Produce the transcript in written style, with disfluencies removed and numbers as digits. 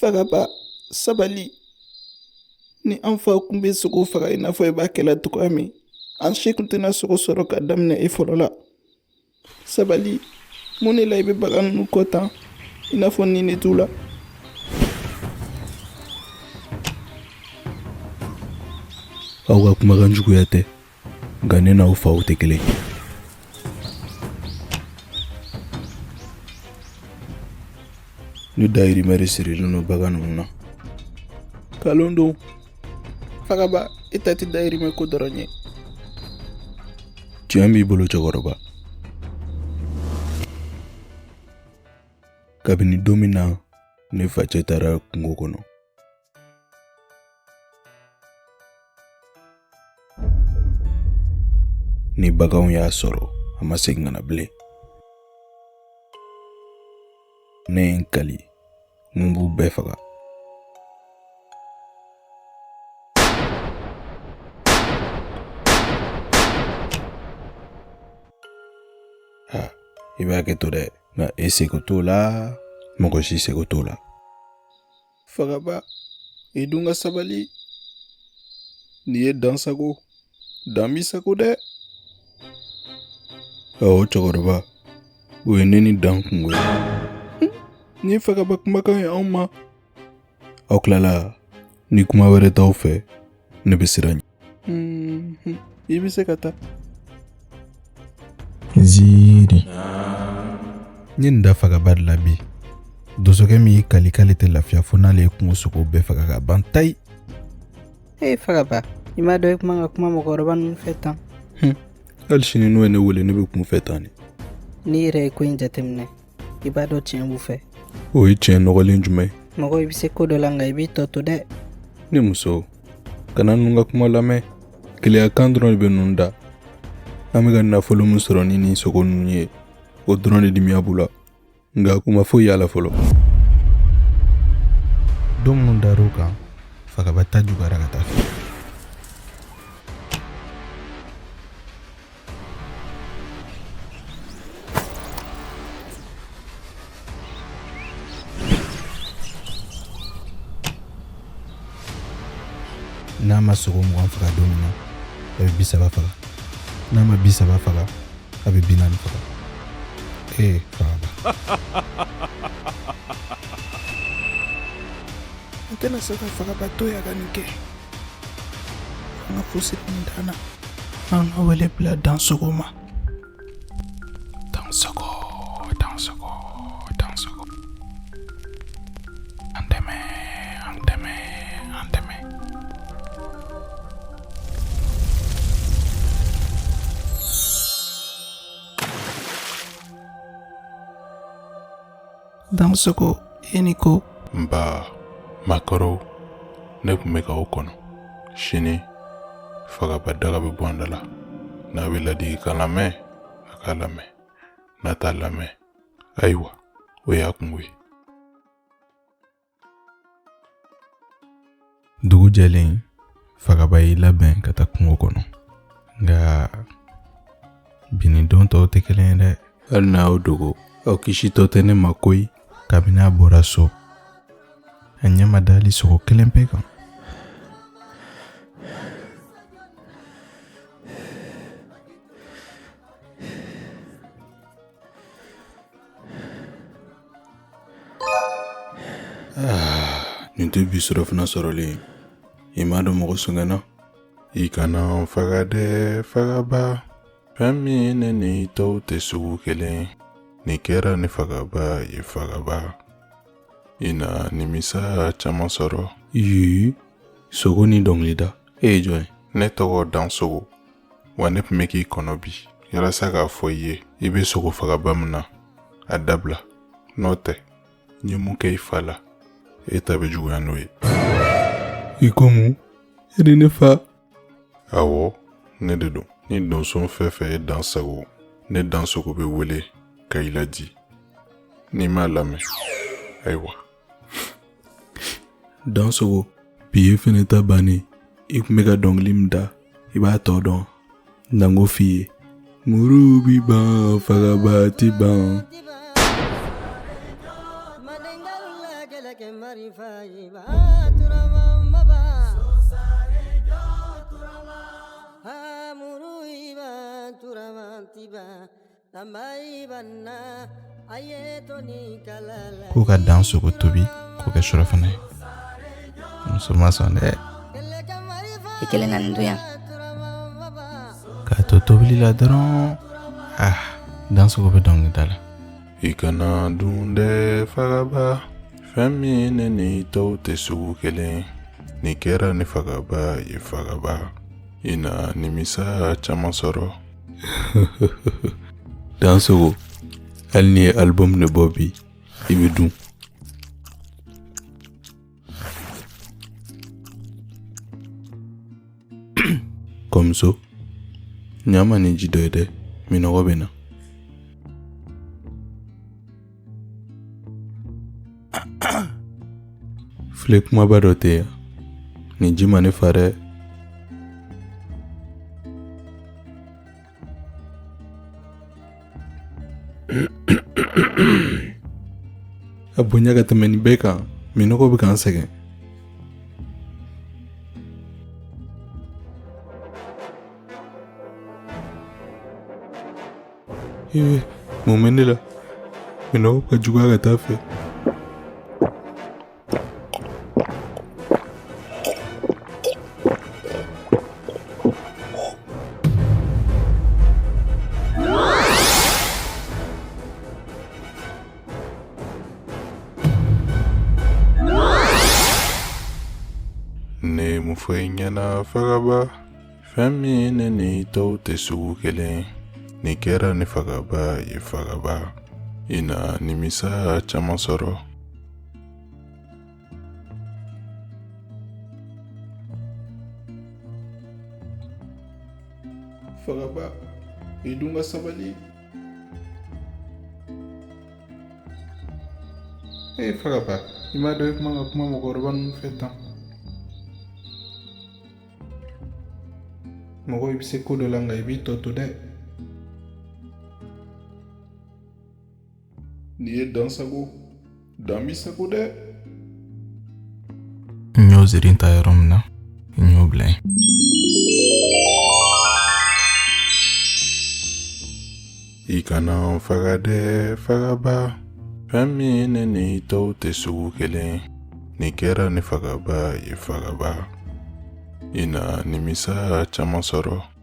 Fagaba, sabali. Ni an fa kun bɛ sogo faga i n'a fɔ i b'a kɛla cogoya min, an si kun tɛna sogo sɔrɔ ka daminɛ e fɔlɔ la. Sabali, mun de la i bɛ bagan ninnu kɔ tan i n'a fɔ ni ne t'u la? Aw ka kumakan juguya tɛ, nka ne n'aw faw tɛ kelen. Ne dayirimɛ de sirilen don bagan ninnu na. Kalon don. Fagaba, e ta tɛ dayirimɛ ko dɔrɔn ye. Tiɲɛ b'i bolo cɛkɔrɔba. Kabini don min na ne facɛ taara kungo kɔnɔ, ni baganw y'a sɔrɔ, a ma segin ka na bilen. Ne ye n kali n b'u bɛɛ faga. Ha, i b'a kɛ to dɛ, nka e seko t'o la, mɔgɔ si seko t'o la. Fagaba, i dun ka sabali. N'i ye Dan sago, Dan b'i sago dɛ. Awɔ cɛkɔrɔba, o ye ne ni Dan kungo ye. Nin ye fagaba kumakan ye anw ma. Aw tilala, ni kuma wɛrɛ t'aw fɛ, ne bɛ sira ɲini. I bɛ se ka taa. Ziiri. N ye nin da fagaba de la bi. Donsokɛ min y'i kali k'ale tɛ lafiya fo n'ale ye kungo sogow bɛɛ faga ka ban tayi. Ee fagaba, i m'a dɔn i kun man ka kuma mɔgɔkɔrɔba ninnu fɛ tan. Hali sini n'u ye ne wele, ne bɛ kum'u fɛ tan de. N'i yɛrɛ ye ko in jateminɛ, i b'a dɔn tiɲɛ b'u fɛ. O ye tiɲɛ nɔgɔlen jumɛn ye? Mɔgɔ, i bɛ se ko dɔ la, nka i b'i tɔ to dɛ. Ne muso, kana ninnu ka kuma lamɛn. Keleya kan dɔrɔn de bɛ ninnu da. An bɛ ka nafolo min sɔrɔ ni nin sogo ninnu ye, o dɔrɔn de dimiya b'u la, nka u ma foyi y'a la fɔlɔ. Don minnu dar'o kan, fagaba ta juguyara ka taa fɛ. N'a ma sogo 20 faga don min na, a bɛ 30 faga. N'a ma 30 faga, a bɛ 40 faga. Ee fagaba, N tɛna se ka fagaba to yan ka nin kɛ. An ka fu siri nin dan na. An ka wele bila Dansogo ma. Dansogo, Dansogo, Dansogo, an dɛmɛ, an dɛmɛ, an dɛmɛ. Dansogo, e ni ko. Nba, makɔrɔw, ne tun bɛ k'aw kɔnɔ. Sini fagaba daga bɛ bɔ an da la. N'a bɛ ladilikan lamɛn, a k'a lamɛn. N'a t'a lamɛn, ayiwa, o y'a kungo ye. Dugu jɛlen, fagaba y'i labɛn ka taa kungo kɔnɔ, nka bi ni don tɔw tɛ kelen ye dɛ. Hali n'a y'aw dogo, aw kisitɔ tɛ ne ma koyi. Kabini a bɔra so, a ɲɛ ma da hali sogo kelen pe kan. Nin tɛ bi surɔfana sɔrɔlen ye. I m'a dɔn mɔgɔ sɛgɛnna. I kana n faga dɛ fagaba. Fɛn min ne ni tɔw tɛ sugu kelen. Nin kɛra ne fagaba ye fagaba. I na nimisa caman sɔrɔ. Yi, sogo ni dɔnkilida, e ye jɔn ye? Ne tɔgɔ Dansogo. Wa ne tun bɛ k'i kɔnɔ bi yalasa k'a fɔ i ye, i bɛ sogo fagaba min na, a dabila. N'o tɛ, n ye mun kɛ i fa la, e ta bɛ juguya n'o ye. I ko mun? E de ne fa? Awɔ, ne de don. Ni donso fɛn fɛn ye dan sago, ne Dansogo bɛ wele ka i ladi. N'i m'a lamɛn, ayiwa. Dansogo, bi ye fɛnɛ ta bannen. I tun bɛ ka dɔnkili min da, i b'a tɔ dɔn. Na n k'o f'i ye. Muru bi ban, fagaba ti ban. K'u ka dan sogo tobi k'o kɛ surɔfana ye. Muso ma sɔn dɛ. I kelen ka nin dun yan. K'a to tobili la dɔrɔn, ah, dansogo bɛ dɔnkili da la. I kana dun dɛ fagaba, fɛn min ne ni tɔw tɛ sugu kelen. Nin kɛra ne fagaba ye fagaba, i na nimisa caman sɔrɔ. Dansogo, hali n'i ye album de bɔ bi, i bɛ dun. Kɔmuso, ɲa ma ni ji dɔ ye dɛ, minnɔgɔ bɛ n na. File kumaba dɔ tɛ yan, nin ji ma ne fa dɛ. A bonya ka tɛmɛ nin bɛɛ kan, minnɔgɔ bɛ ka n sɛgɛn. Ee, mun bɛ ne la? Minnɔgɔ ka juguya ka taa fɛ. Ne ye mun fɔ i ɲɛna fagaba, fɛn min ne ni tɔw tɛ sugu kelen. Nin kɛra ne fagaba ye fagaba, i na nimisa caman sɔrɔ. Fagaba, i dun ka sabali. Ee fagaba, i m'a dɔn i kuma ka kuma mɔgɔkɔrɔba ninnu fɛ tan. Mɔgɔ i bɛ se ko dɔ la nka i b'i tɔ to dɛ. N'i ye dan sago, dan b'i sago dɛ. N y'o ziiri ta yɔrɔ min na, n y'o bila yen. I kana n faga dɛ fagaba, fɛn min ne ni tɔw tɛ sugu kelen. Nin kɛra ne fagaba ye fagaba, i na nimisa caman sɔrɔ.